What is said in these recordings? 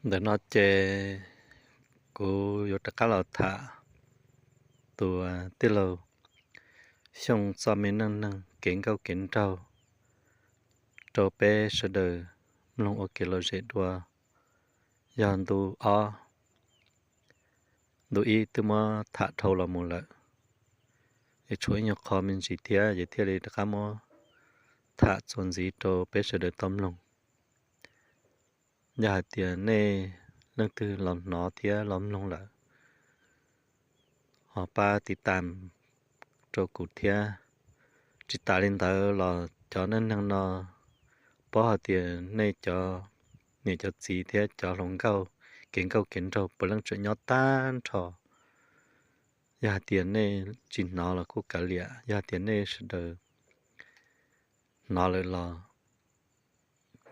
Ntawm no ces kuv yuav rov qab los tham tus tij laug Xyooj txoj me neej neeg kev nkauj kev nraug rau peb sawv daws mloog ua kev lom zem dua. Yog ntu ob, ntu ib twb muab tham dhau los mus lawm, es tshuav ib nyuag qho me ntsis thiab ces thiaj li rov qab muab tham txuas ntxiv rau peb sawv daws tau mloog. Yog hais tias nej leej twg los hnov thiab los mloog lawm, ho pab tiv tam rau kuv thiab. Tsis tas li ntawd los cov neej neeg no, paub hais tias nej cov niam cov txiv thiab cov hluas nkauj kev nkauj kev nraug puav leej tseem nyob tag nrho. Yog hais tias nej tsis hnov los kuj kav liam, yog hais tias nej sawv daws hnov lawm los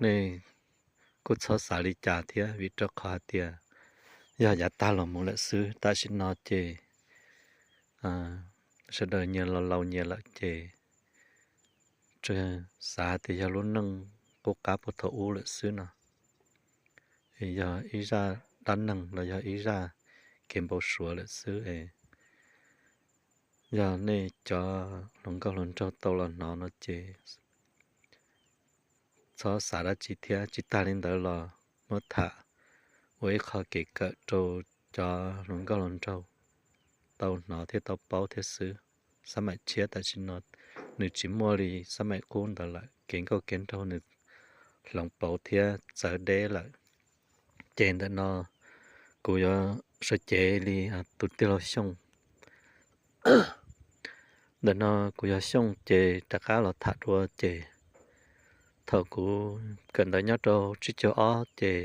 nej kuj txhob xav li cas thiab, vim rau qhov hais tias yog yav tag los mus lawm xwb. Tam sim no ces sawv daws nyias laus laus nyias lawm ces xav hais tias yog lub neej qub qab puag thaum ub lawm xwb no, yog ib zaj dab neeg los yog ib zaj kev npau suav lawm xwb. Yog nej cov hluas nkauj hluas nraug tau los hnov no ces txhob xav dab tsi thiab. Tsis tas li ntawd los muab tham ua ib qho kev kawm rau cov hluas nkauj hluas nraug tau hnov thiab tau paub thiab xwb. Xab maim tshiab tam sim no nws tsis muaj li xab maim qub ntawd lawm, kev nkauj kev nraug nws hloov pauv thiab txawv deb lawm. Ces ntawm no kuv yuav sawv cev li tus tij laug Xyooj. Ntawm no kuv yog Xyooj ces rov qab los tham dua ces thaum kuv kawm ntawv nyob rau tsib caug ob ces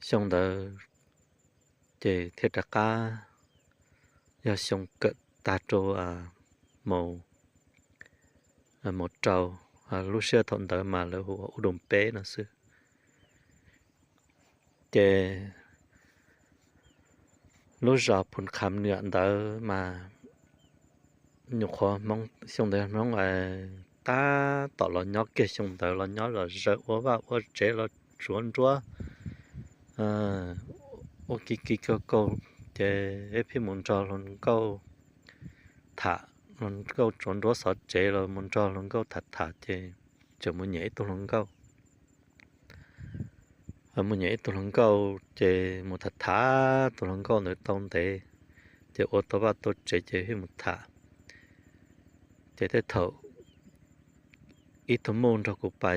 xyoo ntawd ces thiaj rov qab yog xyoo kawm tag rau mus rau lub sij hawm thaum ntawd mas lawv hu ua ub doos peb no xwb. Ces lub zos Phus Kham Niam ntawd mas nyuam qhuav Hmoob xyoo ntawd Hmoob tab tom los nyob kiag, xyoo ntawd los nyob los zawv ua vaj ua tsev los tsuav nruab ua kiv kiv kaug kaug, ces pheej mus nrog hluas nkauj tham, hluas nkauj tsuav nruab xov tsev los mus nrog hluas nkauj tham tham ces tseem mus nyiam ib tug hluas nkauj. Mus nyiam ib tug hluas nkauj ces mus tham tham tus hluas nkauj ntawd tau ntev, ces ua tau vaj tau tsev ces pheej mus tham. Ces tej thaum ib tug muj nrog kuv pais